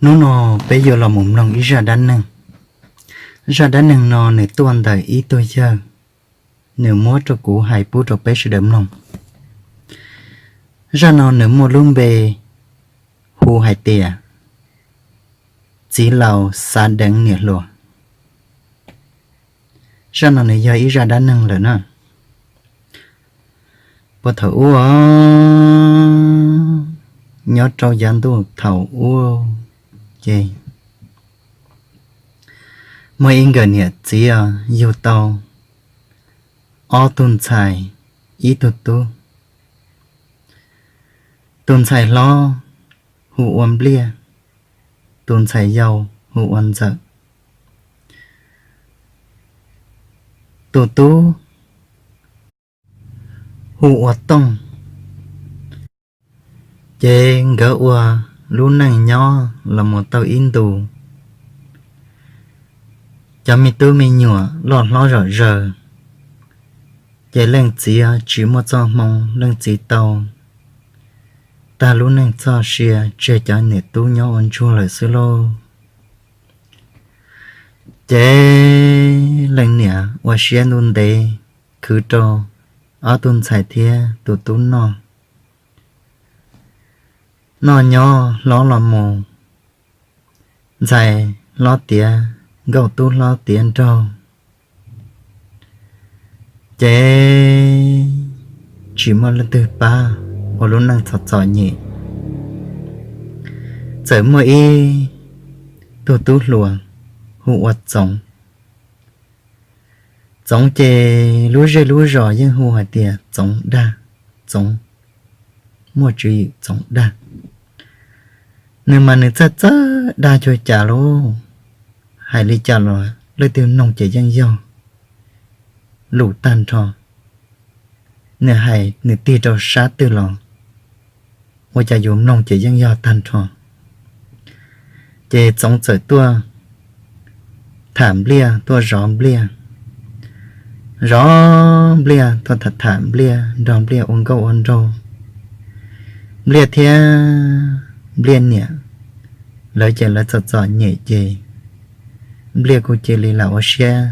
Hnub no peb yuav los mus mloog ib zaj dab neeg. Zaj dab neeg no nws tuaj ntawm ib tug yawg, nws muab rau kuv hais pub rau peb sawv daws mloog. Zaj no nws muaj lub npe hu hais tias txiv laus xav deev niam hluas. Zaj no nws yog ib zaj dab neeg lawm na. Puag thaum ub, nyob rau yav ntuj thaum ub ces muaj ib nkawm niam txiv yug tau ob tug ntxhais, ib tug tub. Tus ntxhais hlob hu ua Npliaj, tus ntxhais yau hu ua Ntxawm, tus tub hu ua Tooj. Ces nkawd ua lub neej nyob los mus tau ib ntus, cov me tub me nyuam loj hlob zom zaws, ces leej txiv tsis muaj txoj hmoo, leej txiv tau tag lub neej txoj sia tseg cov niam tub nyob ua ntsuag lawm xwb lauj. Ces leej niam ua siab ntuj ntev khwv rau ob tug ntxhais thiab tus tub noj, noj nyob hlob los mus, ntxhais hlob tiav nkauj tub hlob tiav nraug, ces tsis muaj leej twg pab, ua lub neej txom txom nyem. Txawm muaj ib tug tub hluas hu ua Txoov. Txoov ces lub zej lub zos yeej hu hais tias Txoov Dag, Txoov, muaj tswv yim Txoov Dag. Nws mas nws txawj txawj dag cuag cas lauj, hais li cas los leej twg mloog ces yeej yog lus tag nrho. Nws hais nws tig rau sab twg los ua cas yus mloog ces yeej yog tag nrho. Ces Txoov txawm tuaj tham Npliaj, tuaj zov Npliaj, zov Npliaj, tuaj tham tham Npliaj, nrog Npliaj ua nkauj ua nraug. Npliaj thiab Npliaj niam lawv ces lawv txom txom nyem ces Npliaj kuj cia li lam ua siab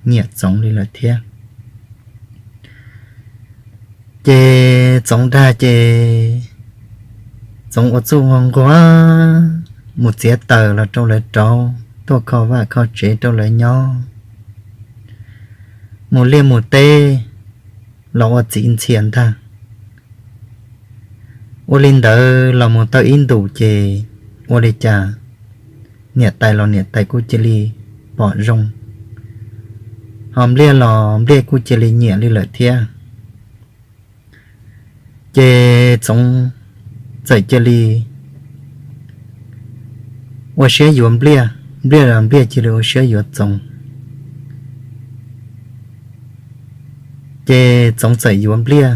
nyiam Txoov li lawm thiab. Ces Txoov dag ces Txoov ua txuj ua nquag mus txiav taws los rau lawv rauv, tuaj kho vaj kho tsev rau lawv nyob, mus liaj mus teb los ua txiv ntxhias ntag. Ua li ntawd los mus tau ib ntus ces ua li cas niam tais los niam tais kuj cia li pom zoo, ho Npliaj los Npliaj kuj cia li nyiam li lawm thiab. Ces Txoov txawm cia li ua siab yuav Npliaj, Npliaj los Npliaj cia li ua siab yuav Txoov. Ces Txoov txawm yuav Npliaj,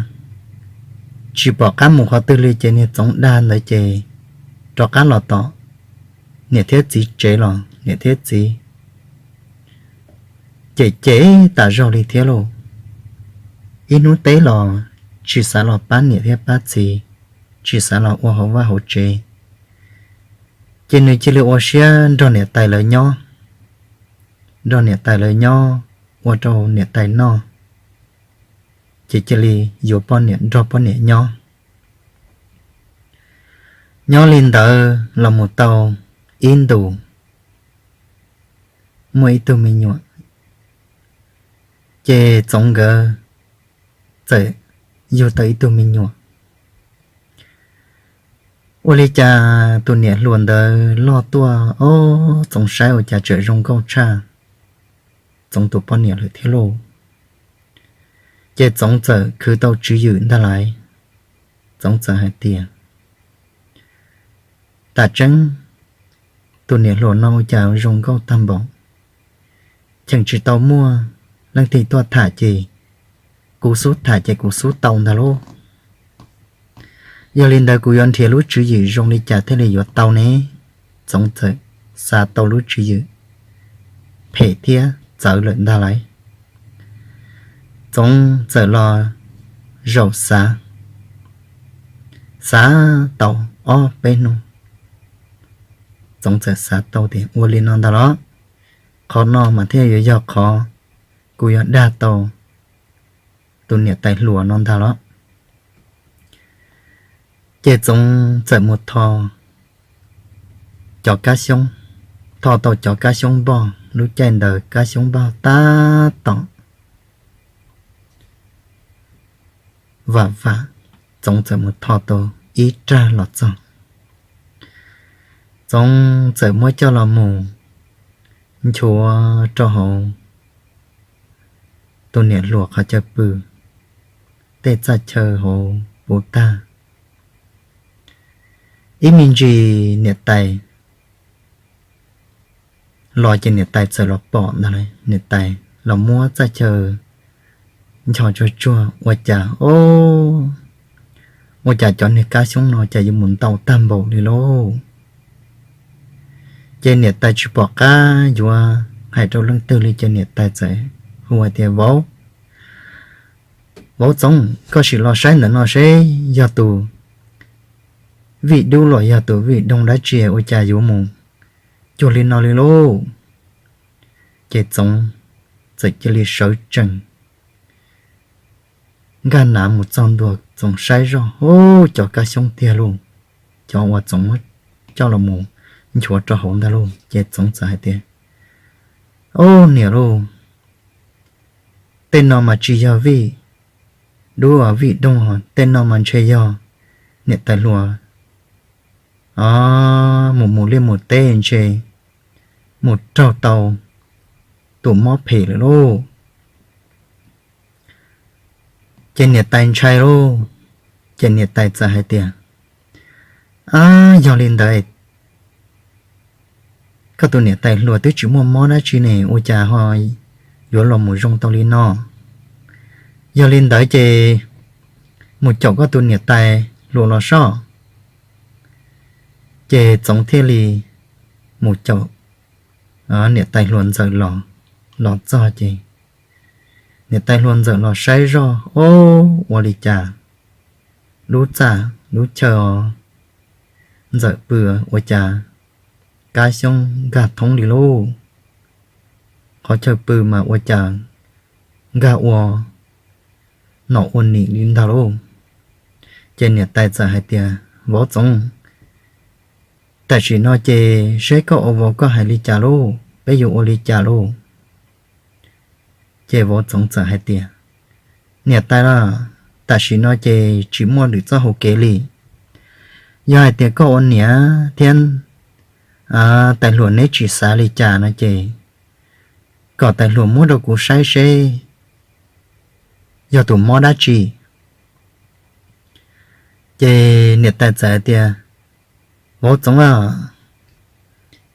tsis pom qab mus qhov twg li ces niag Txoov dag ntawd ces rov qab los tom niam thiab txiv tsev los niam thiab txiv cem cem tas zog li thiab lauj. Ib hnub teb los tsis xav los pab niam thiab pab txiv, tsis xav los ua hauv vaj hauv tsev, ces nws cia li ua siab nrog niam tais lawv nyob, nrog niam tais lawv nyob, ua rau niam tais noj, ces cia li yuav poj niam nrog poj niam nyob. Nyob li ntawd los mus tau ib ntus, muaj ib tug me nyuam, ces Txoov nkawd txawm yug tau ib tug me nyuam. Ua li cas tus niam hluas ntawd loj tuaj, ob, Txoov saib ua cas tseem zoo nkauj tshaj Txoov tus poj niam lawm thiab lauj. Ces Txoov txawm khwv tau tswv yim ntag lauj. Txoov txawm hais tias, tam tseeb tus niam hluas no ua cas zoo nkauj tag npaum, cheem tsis tau muaj leej twg tuaj tham ces kuv xub tham ces kuv xub tau ntag lauj. Yog li ntawd kuv yuav nrhiav lub tswv yim zoo li cas thiaj li yuav tau ne? Txoov txawm xav tau lub tswv yim phem thiab txawv lawm ntag lauj. Txoov txawm los zaum xav, xav tau ob peb hnub, Txoov txawm xav tau tias ua li no ntag los, qhov no mas thiaj yuav yog qhov kuv yuav dag tau tus niam tais hluas no ntag los. Ces Txoov txawm mus tho cov kab xyoob, tho tau cov kab xyoob npog. Lub caij ntawd kab xyoob npog tab tom vam vam, Txoov txawm mus tho tau ib rag los txog. Txoov txawm muab coj los mus nchuav rau hauv tus niam hluas qhov chaw pw, tej txaj chaw hauv puv tag. Ib me ntsis niam tais los ces niam tais txawm los pom ntag lauj. Niam tais los muab txaj chaw nchos tsuag tsuag ua cas, o, ua cas cov niag kab xyoob no cas yuav mus ntau tag npaum li lauj. Ces niam tais tsis pom qab yuav hais rau leej twg li ces niam tais txawm hu hais tias, Vauv, vauv Txoov, koj sim los saib ntawm no seb yog tus vij dub los yog tus vij doog dab tsi ua cas yuav mus cuag li no li lauj. Ces Txoov txawm cia li sawv tsees nkag nav mus txog ntua, Txoov saib zoj, ub, cov kab xyoob tiag lauj, cov uas Txoov muab coj los mus nchuav rau hauv ntag lauj. Ces Txoov txawm hais tias, Ub, niam lauj, tej no mas tsis yog vij dub vij doog, tej no mas ntshe yog niam tais hluas mus mus liaj mus teb ntshe mus raug tau tus mob phem lawm lauj. Ces niam tais ntshai lauj. Ces niam tais txawm hais tias, Ab, yog li ntawd, koj tus niam tais hluas twb tsis muaj mob dab tsi ne, ua cas ho yuav los mus zoo tau li no? Yog li ntawd ces mus caum koj tus niam tais hluas los soj. Ces Txoov thiaj li mus caum niam tais hluas ntxawm los. Los txog ces niam tais hluas ntxawm los saib zoj, ob, ua li cas lub txaj lub chaw os, ntxawm pw ua cas kab xyoob nkag thoob li lauj. Qhov chaw pw mas ua cas nkag ua nom ua nim li ntag lauj. Ces niam tais txawm hais tias, Vauv Txoov, tam sim no ces seb koj ua vauv koj hais li cas lauj, peb yuav ua li cas lauj? Ces vauv Txoov txawm hais tias, Niam tais lauj, tam sim no ces tsis muaj lwm txoj hauv kev li. Yog hais tias koj ua niam thiab tais hluas neb tsis xav li cas no ces kom tais hluas muab rau kuv saib seb yog tus mob dab tsi. Ces niam tais txawm hais tias, Vauv Txoov a,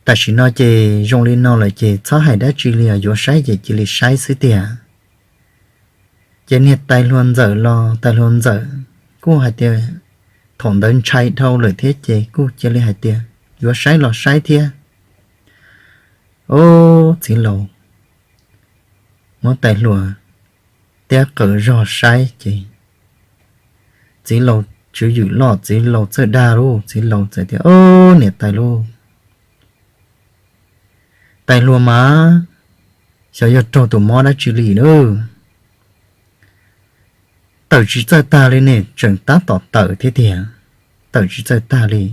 tam sim no ces zoo li no lawm ces txhob hais dab tsi li os, yuav saib ces cia li saib xwb tiag. Ces niag tais hluas ntxawm los tais hluas ntxawm kuj hais tias, thaum ntawd ntshai dhau lawm thiab ces kuj cia li hais tias, Yuav saib los saib thiab. Ob, txiv laus muab tais hluas tiab qawm zog saib ces txiv laus tswv yim loj, txiv laus txawj dag lauj. Txiv laus txawm tias, Ob, niam tais lauj, tais hluas mas xyov yog raug tus mob dab tsi li lauj. Tawm tsis txawj tag li ne, tseem tab tom tawm thiab tiag, tawm tsis txawj tag li.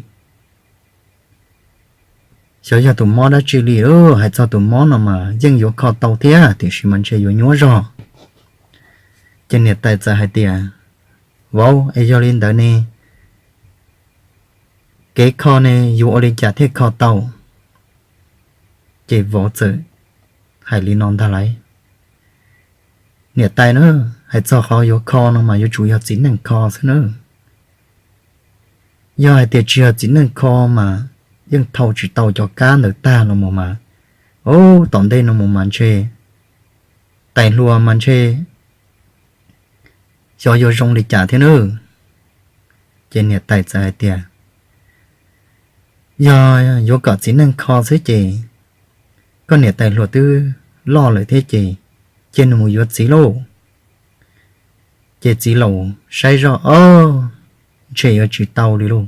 Xyov yog tus mob dab tsi li, hais txog tus mob no mas yeej yuav kho tau thiab tiam sis mas ntshe yuav nyuab zog. Ces niam tais txawm hais tias, Vauv, es yog li ntawd ne, kev kho ne yuav ua li cas thiaj kho tau? Ces vauv txawm hais li no ntag lauj, Niam tais na, hais txog qhov yuav kho no mas yuav tsum yog txiv neej kho xwb na. Yog hais tias tsis yog txiv neej kho mas yeej thau tsis tau cov kab ntawd tag los mus mas, ub, tom ntej no mus mas ntshe tais hluas mas ntshe xyov yuav zoo li cas thiab nawb. Ces niam tais txawm hais tias, Yog yuav kom txiv neej kho xwb ces koj niam tais hluas twb loj lawm thiab ces cia nws mus yuav txiv lauj. Ces txiv laus saib zoj, ob, ntshe yuav tsis tau li lauj.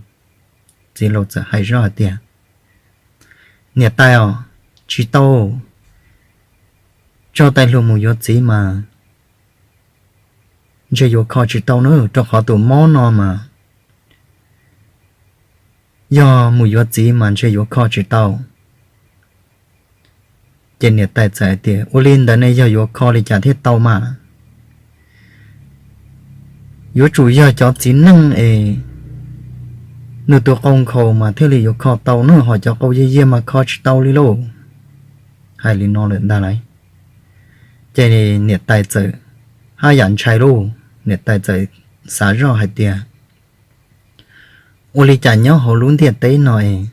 Txiv laus txawm hais zoj hais tias, Niam tais os, tsis tau, tso tais hluas mus yuav txiv mas ntshe yuav kho tsis tau na, rau qhov tus mob no mas yog mus yuav txiv mas ntshe yuav kho tsis tau. Ces niam tais txawm hais tias, ua li ntawd ne yog yuav kho li cas thiaj tau mas? Yuav tsum yog cov txiv neej es nws tus qau nkhaus mas thiaj li yuav kho tau na, ho cov qau yiag yiag mas kho tsis tau li lauj. Hais li no lawm ntag lauj, ces niam tais txawm haj yam ntshai lauj, niam tais txawm xav zoj hais tias, ua li cas nyob hauv lub ntiaj teb no es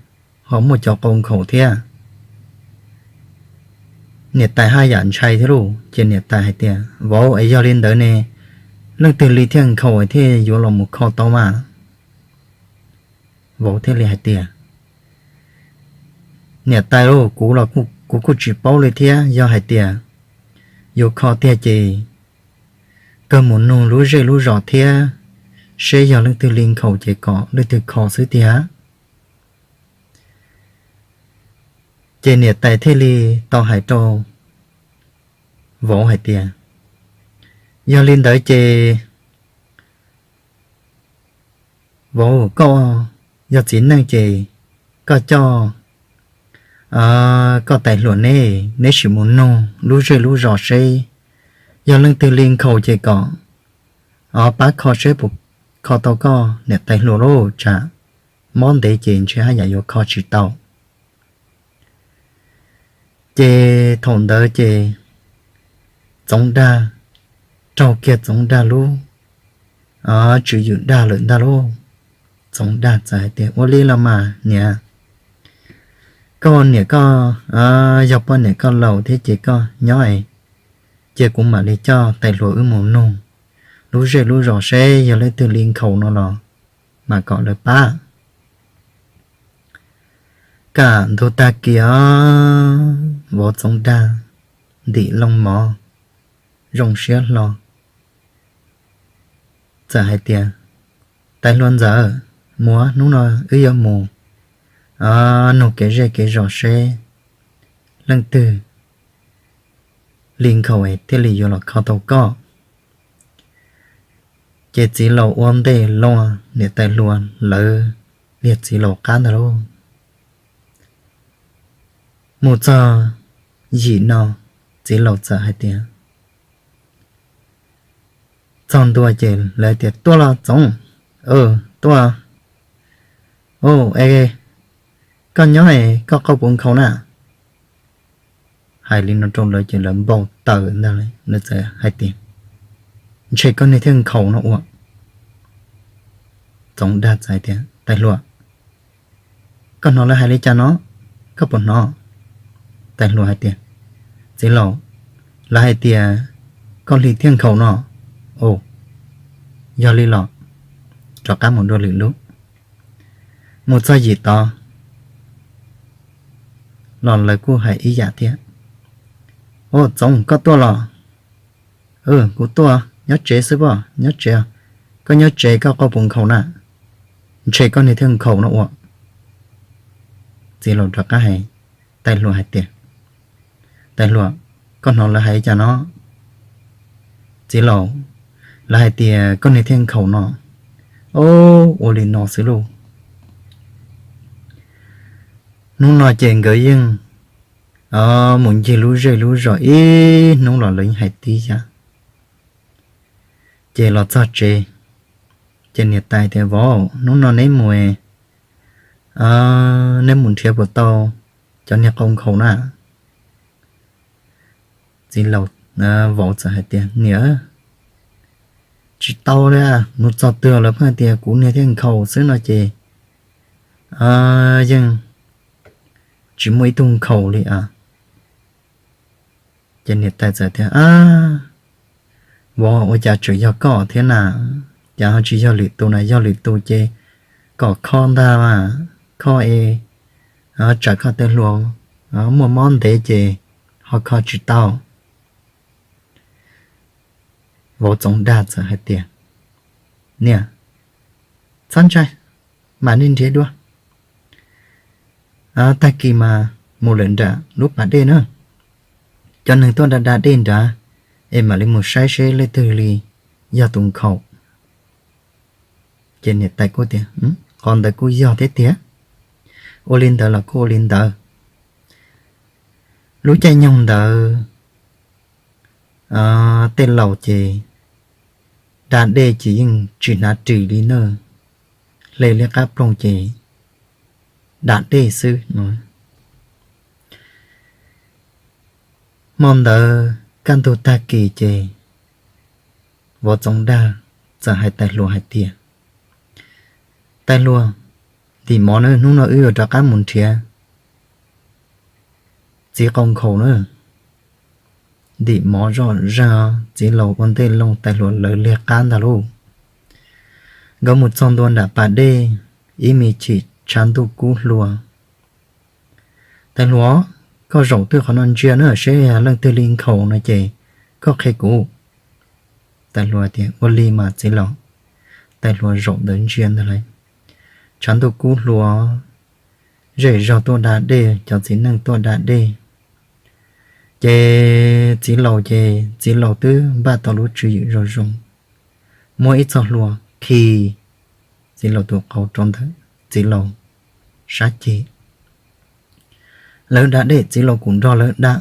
ho muaj cov qau nkhaus thiab? Niam tais haj yam ntshai thiab lauj, ces niam tais hais tias, vauv es yog li ntawd ne, leej twg li thiaj nkhaus thiaj yuav los mus kho tau mas? Vauv thiaj li hais tias, niam tais lauj, kuv los kuv kuj tsis paub li thiab, yog hais tias yuav kho tiag ces kawg mus nug lub zej lub zos thiab seb yog leej twg li nkhaus ces kom leej twg kho xwb tiag. Ces niam tais thiaj li tau hais rau vauv hais tias, yog li ntawd ces vauv, koj yog txiv neej ces koj coj koj tais hluas neb, neb sim mus nug lub zej lub zos seb yog leej twg li nkhaus ces kom pab kho seb puas kho tau koj niam tais hluas lauj, tsam mob ntev ces ntshe haj yam yuav kho tsis tau. Ces thaum ntawd ces Txoov Dag, raug kiag Txoov Dag lub tswv yim dag lawm ntag lauj. Txoov Dag txawm hais tias, ua li los mas niam, koj niam koj yog poj niam koj laus thiab ces koj nyob es, cia kuv mam li coj tais hluas wb mus nug lub zej lub zos seb yog leej twg li nkhaus no los mas kom lawv pab. Kaj ntug tag kis os, vauv Txoov Dag ntim loo mov zoo siab hlo, txawm hais tias, tais hluas ntxawm, mus, hnub no wb yuav mus nug kev zej kev zos seb leej twg li nkhaus thiaj li yuav los kho tau koj. Ces txiv laus ua ntej los niam tais hluas lawv liag txiv laus qab ntag lauj. Mus txog yim no, txiv laus txawm hais tias, txog ntua ces lawv tias, tuaj los Txoov, tuaj, es koj nyob es koj qau puas nkhaus na? Hais li no rau lawv ces lawv npau taws ntag, lawv txawm hais tias, ntshe koj niag thiaj nkhaus no ua. Txoov Dag txawm hais tias, tais hluas, koj hnov lawv hais li cas no? Koj puas hnov? Tais hluas hais tias, txiv laus, lawv hais tias koj li thiaj nkhaus no. Yog li los rov qab mus dua lwm lub. Mus txog yim tod los lawv kuj hais ib yam thiab. Ua, Txoov, koj tuaj los? Kuv tuaj, nyob tsev xwb pob, nyob tsev. Koj nyob tsev koj qau puas nkhaus na? Ntshe koj niag thiaj nkhaus no ua. Txiv laus rov qab hais tais hluas hais tias, tais hluas, koj hnov lawv hais cas no? Txiv laus, lawv hais tias koj niag thiaj nkhaus no. Ua li no xwb lauj. Hnub no ces nkawd yeej mus ncig lub zej lub zos ib hnub los lawv yeej hais tib yam. Ces los txog tsev, ces niam tais tias, vauv, hnub no neb mus, neb mus nrhiav puas tau cov niag qau nkhaus na? Txiv laus, vauv txawm hais tias, niam, tsis tau li, mus txog twg lawv pheej tias kuv niag thiaj nkhaus xwb no ces yeej tsis muaj ib tug nkhaus li a. Ces niam tais txawm tias, vauv, ua cas tseem yog koj thiab na? Cas ho tsis yog lwm tus na? Yog lwm tus ces kom kho ntag mas, kho es tsam koj tais hluas muaj mob ntev ces ho kho tsis tau. Vauv Txoov Dag txawm hais tias, niam, txhob ntshai, mam li nrhiav dua. Tag kis mas mus lawm nram lub pas dej na, cov neeg tuaj da da dej nrad, es mam li mus saib seb leej twg li yog tus nkhaus. Ces niam tais kuj tias, qhov ntawd kuj yog thiab tiag. Ua li ntawd los kuj ua li ntawd. Lub caij nyoog ntawd tej laus ces da dej ces yeej tsis hnav ris li na, hle liab qab ploog ces da dej xwb no. Hmo ntawd kaj ntug tag kis ces Vov Txoov Dag txawm hais tais hluas hais tias, tais hluas, ntim mov na, hnub no wb yuav rov qab mus nrhiav txiv qau nkhaus na. Ntim mov zoj zag, txiv laus ua ntej loo, tais hluas lawv liag qab ntag lauj. Nkawd mus txog ntua nram pas dej, ib me chim tshav ntuj kub hlua. Tais hluas, koj zaum twj qhov no ntsia na, seb yog leej twg li nkhaus no ces koj qhia kuv. Tais hluas tias, ua li mas txiv laus. Tais hluas zaum ntawd ntsia ntag lauj, tshav ntuj kub hlua, zej zog tuaj da dej, cov txiv neej tuaj da dej. Ces txiv laus ces txiv laus twb npaj tau lub tswv yim zoo zoo, muab ib txoj hlua khi txiv laus tus qau rau ntawm txiv laus sab ceg. Lawv da dej, txiv laus kuj nrog lawv da.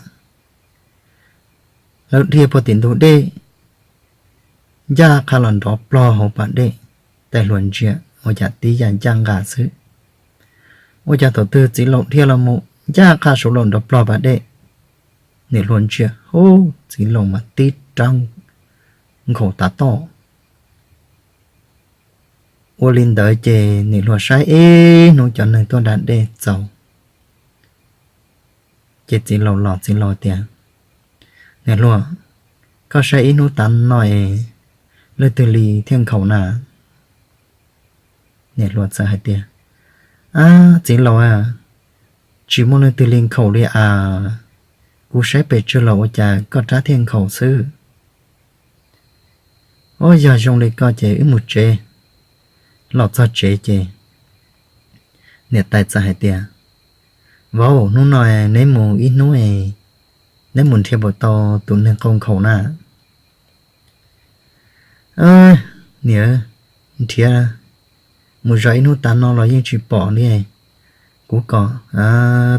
Lawv dhia puag tim ntug dej, ncaj qha los nrov plog hauv pas dej. Tais hluas ntsia ua cas tib yam ncaj nqa xwb. Ua cas thaum twg txiv laus dhia los mus ncaj qha saud los nrov plog pas dej. Niam hluas ntsia, hub, txiv laus mas tib rab nkhaus tav toj. Ua li ntawd ces niam hluas saib ib hnub cov neeg tuaj da dej txaus. Ces txiv laus los, txiv laus tias, niam hluas, koj saib ib hnub tav no es leej twg li thiaj nkhaus na? Niam hluas txawm hais tias, ab txiv laus, tsis muaj leej twg li nkhaus li as. Kuv saib pes tsawg los ua cas koj rab thiaj nkhaus xwb. Ob, yog zoo li ko ces wb mus tsev. Los txog tsev ces niam tais txawm hais tias, vauv, hnub no neb mus ib hnub, neb mus nrhiav puas tau tus neeg qau nkhaus na? Niam, nrhiav mus zov ib hnub tav no los yeej tsis pom li. Kuv kom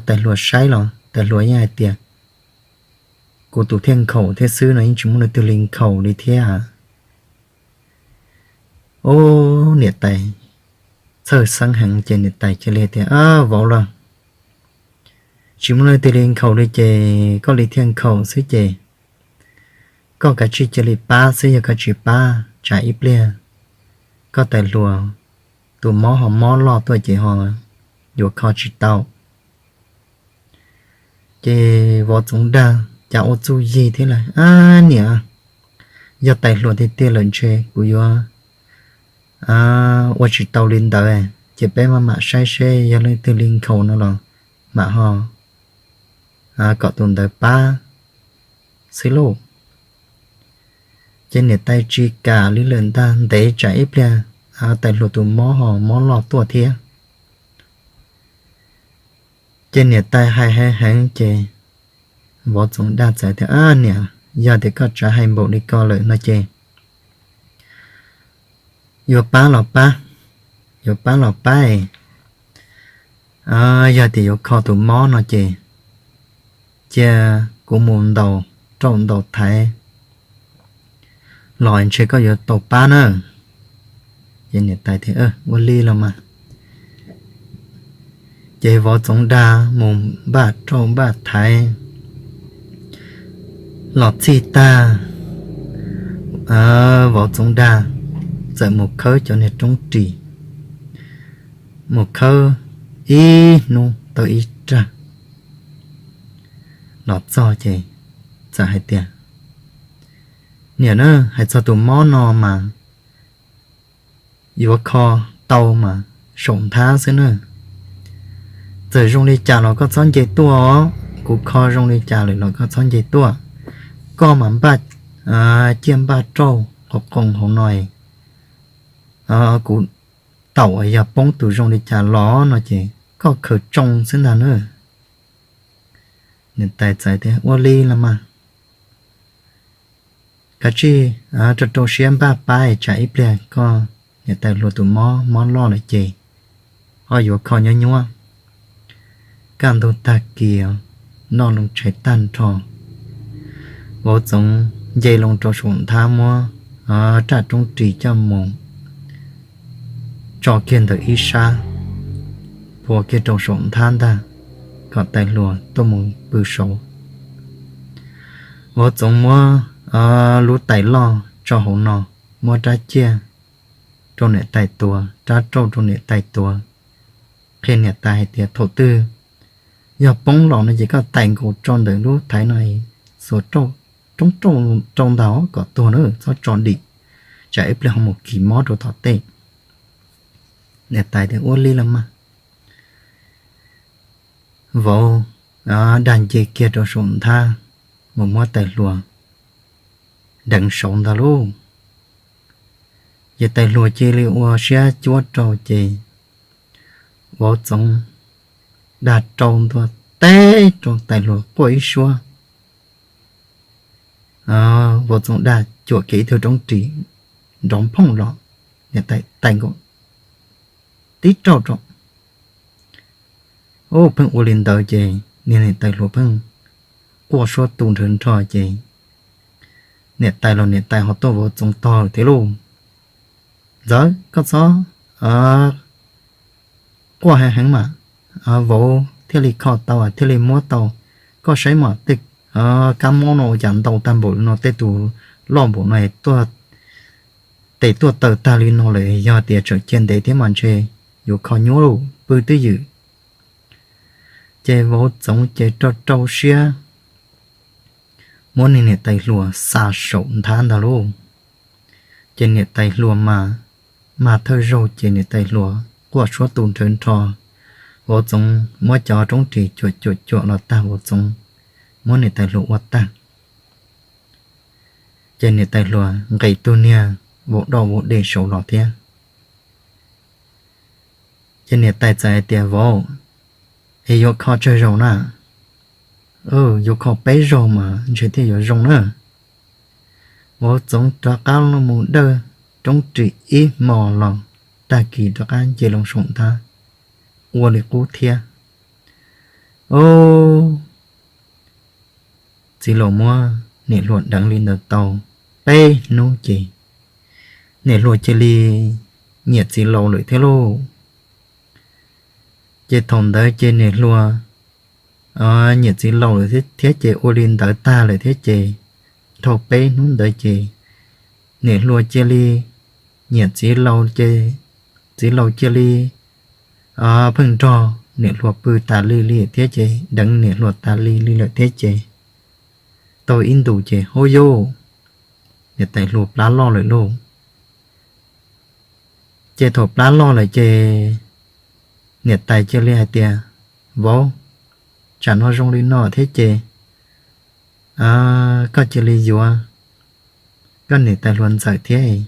tais hluas saib los tais hluas yeej hais tias kuv tus thiaj nkhaus thiab xwb no, yeej tsis muaj leej twg li nkhaus li thiab. Ub, niam tais txhawj xeeb heev ces niam tais cia li tias, vauv los, tsis muaj leej twg li nkhaus li ces koj li thiaj nkhaus xwb ces koj kav tsij cia li pab xwb, yog koj tsis pab tsam ib pliag koj tais hluas tus mob ho mob loj tuaj ces ho yuav kho tsis tau. Ces vauv Txoov Dag cas ua txuj yig thiab lawm, ab niam, yog tais hluas tiag tiag lawm ntshe kuv yuav ua tsis tau li ntawd, ces peb maj mam saib seb yog leej twg li nkhaus no los mam ho kom tus ntawd pab xwb lauj. Ces niam tais tsis kam li lawm ntag, ntev tsam ib pliag tais hluas tus mob ho mob loj tuaj thiab. Ces niam tais hais heev heev ces vauv Txoov Dag txawm tias, ab niam, yog tias koj tsav hais npaum li ko lawm no ces yuav pab los pab, yuav pab los pab. Yog tias yuav kho tus mob no ces cia kuv mus ntaus rauj ntaus thaiv los ntshe koj yuav tau pab na. Ces niam tais tias, ua li los mas. Ces vauv Txoov Dag mus npaj rauj npaj thaiv los txhij tag, vauv Txoov Dag txawm mus khawb cov niag roob ris, mus khawb ib hnub tau ib rag. Los txog ces txawm hais tias, niam na, hais txog tus mob no mas yuav kho tau mas saum nthab xwb na. Txawm zoo li cas los koj txhob nce tuaj os, kuv kho zoo li cas lawm los koj txhob nce tuaj. Koj mas npaj ciaj npaj rauj qhov qoos hauv no, kuv taum yog poob tus zoo li cas los no ces koj khaws tsoo xwb ntag na. Niam tais txawm tias, Ua li los mas, kav tsij rau rau siab npaj pab es tsam ib pliag koj niam tais hluas tus mob mob loj lawm ces ho yuav kho nyuab nyuab. Kaj ntug tag kis noj loo tshais tag nrho, vauv Txoov nce loo rau saum nthab muab raj roob ris coj mus tso kiag ntawm ib sab, phua kiag rau saum nthab ntag, kom tais hluas tuaj mus pw saud. Vauv Txoov muab lub tais loj tso hauv no, muab rab ciaj rau niam tais tuav, rab rauj rau niam tais tuav, qhia niam tais hais tias, Thaum twg yog poob los no ces koj tais nkaus tso ntawm lub thaiv no, xuas roob rauj rau ntag kom tuag na, txhob tso dim, tsam ib pliag ho mus kis mob rau tom tej. Niam tais tias, Ua li los mas. Vauv dag nce kiag rau saum nthab mus muab tais hluas deev saud ntag lauj. Ces tais hluas cia li ua siab cuab rau ces vauv Txoov dag rau ntua teb rau tais hluas quaj ib suab. Vauv Txoov dag cuam kiag ib tug roob ris nrov phooj los, niam tais tais nkaus tib rauj rau. Ub, pheej ua li ntawd ces niag niam tais hluas pheej quaj suab tu nrhawv nrho ces niam tais los niam tais ho tuaj vauv Txoov tog thiab lauj. Ntxawm, koj txhob quaj heev heev mas, vauv thiaj li kho tau thiaj li muab tau. Koj saib mas tej kab mob no ua cas ntau tag npaum li no, tej tus loj npaum no tuaj tes tuaj taw tag li no lawm, yog tias tseem cia ntev thiab mas ntshe yuav kho nyuab lauj, pw twj ywm. Ces vauv Txoov ces rau rau siab muab niag niam tais hluas xa saum nthab ntag lauj. Ces niam tais hluas mas, mas thawj zaug ces niam tais hluas quaj suab tu nrhawv nrho, vauv Txoov muab cov roob ris cuam cuam cuam los tag, vauv Txoov muab niam tais hluas ua tag. Ces niam tais hluas nqes tug niag vauv doj vauv de saud los thiab. Ces niam tais txawm hais tias, Vauv, es yuav kho tsawg zaus na? Yuav kho peb zaus mas ntshe thiaj yuav zoo na. Vauv Txoov rov qab los mus dawj roob ris ib hmos los, tag kis rov qab nce loo saum nthab ua li qub thiab. Ub, txiv laus muab niam hluas deev li ntawd tau peb hnub ces niam hluas cia li nyiam txiv laus lawm thiab lauj. Ces thaum ntawd ces niam hluas nyiam txiv laus lawm thiab ces ua li ntawd tag lawm thiab ces dhau peb hnub ntawd ces niam hluas cia li nyiam txiv laus ces txiv laus cia li pheej nrog niam hluas pw tas li li thiab ces deev niam hluas tas li li lawm thiab ces tau ib ntus ces hub yuj, niam tais hluas plab loj lawm lauj. Ces thaum plab loj lawm ces niam tais cia li hais tias, Vauv, tsam no zoo li no thiab ces koj cia li yuav koj niam tais hluas ntxawm thiab,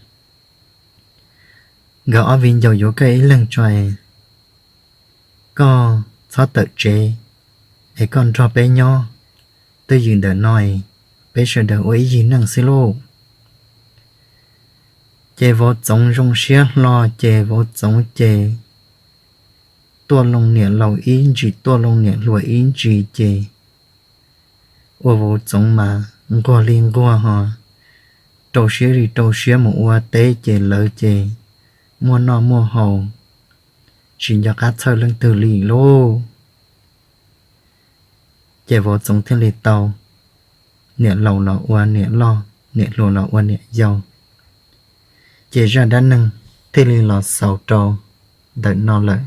nkawd ob viv ncaus yuav koj ib leeg tso, koj txhob tawm tsev es koj nrog peb nyob twj ywm ntawm no, peb sawv daws ua ib yig neej xwb lauj. Ces vauv Txoov zoo siab hlo ces vauv Txoov ces tuaj loo niam laus ib ntsis tuaj loo niam hluas ib ntsis ces ua vauv Txoov mas nquag li nquag ho rau siab li rau siab mus ua teb ces lawv ces muaj noj muaj haus, tsis nco qab txhawj leej twg li lauj. Ces vauv Txoov thiaj li tau niam laus los ua niam loj, niam hluas los ua niam yau. Ces zaj dab neeg thiaj li los xaus rau ntawm no lawm.